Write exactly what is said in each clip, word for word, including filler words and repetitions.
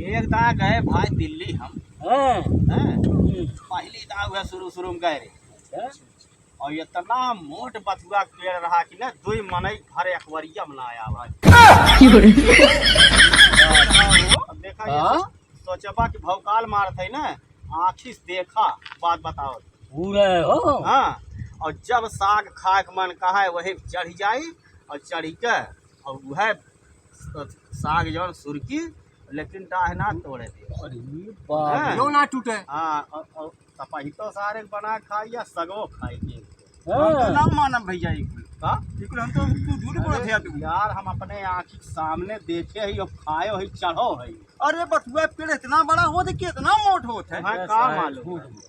एक दाँय गए भाई दिल्ली हम। हाँ। हैं? हम्म। पहली दाँय हुआ शुरू शुरू में गए रहे। अच्छा। और इतना मोट बथुआ के पेड़ रहा कि ना दुई मनई भर अकबरिया में ना आया भाई। अब देखा ये हाँ? सोचबा कि भौकाल मारत है ना, आँखी से देखा, बात बताओ। पूरा हो। हाँ, और जब साग खाए के मन कहा है वही चढ़ जाई और चढ़ के और वह साग जौन सुरकी, लेकिन डाह ना तोड़े दे। अरे बाप हाँ। रे। यो ना टूटे। हाँ, और, और तपहितो सारे बना खाई या सगो खाई के। हम तो हाँ। ना मानब भैया, ई कुल। का? ई कुल हम तो, तू झूठ बोलत है तू। यार, हम अपने आँखी के सामने देखे ही और खाए ही चढ़ो है। अरे बथुआ पेड़ इतना बड़ा होत है कि इतना मोट होत है। हाँ, का मालूम? झूठ बोल।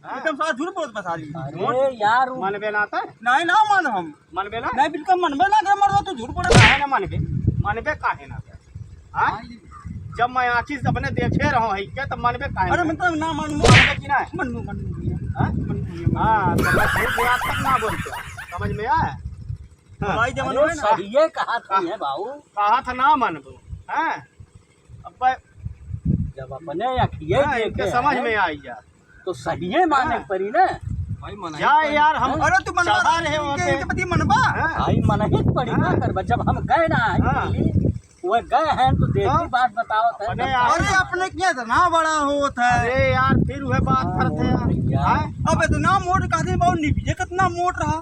हाँ? एकदम सारा झूठ बोलत बस आदमी। अरे यार, उ मनबे ना त? नहीं, ना मानब हम। मनबे ना? नहीं, बिल्कुल मनबे ना करे, मर्दवा, तू झूठ बोलत है। काहे ना मनबे? मनबे काहे ना करे? हाँ? जब मैं आँखी से अपने देखे रहो है क्या, तब मनबे काहे अरे ना? मतलब ना मानबो। मनबे कि ना? मानबो, मानबो भैया। हाँ? मानबो भैया, मानबो। हाँ, तो बस झूठ आज तक ना बोलते। समझ में आया? हाँ। भाई जब अरे मनबे ना। सहिए कहा था हाँ। ये बाबू। कहा था ना मनबो। हाँ? अब जब अपने अखिए हाँ, देखे इनके समझ हैं, में आई जा। तो सहिए माने हाँ। पड़ी ना। भाई, मनही जा पड़ी। यार, हम अरे, तू मनवा चढ़ा रहे इनके, होते। इनके पति मनवा। हाँ। भाई, मनही पड़ी ना हाँ। करबा। जब हम गए ना, हाँ। वह गए हैं, तो देखी हाँ। बात बताओ तो। अपने तब यार। अरे, अपने क्या इतना बड़ा होत है? अरे यार, फिर वह बात हाँ, करते हैं। यार। हाँ? अब इतना मोट कहते हैं, बाबू, निभिये कितना मोट रहा।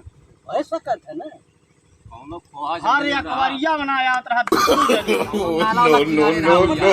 ऐसा कहते हैं ना। कौनो खोहा हर जल्दी एक रहा। बारिया बनाया रहा। No, no, no, no।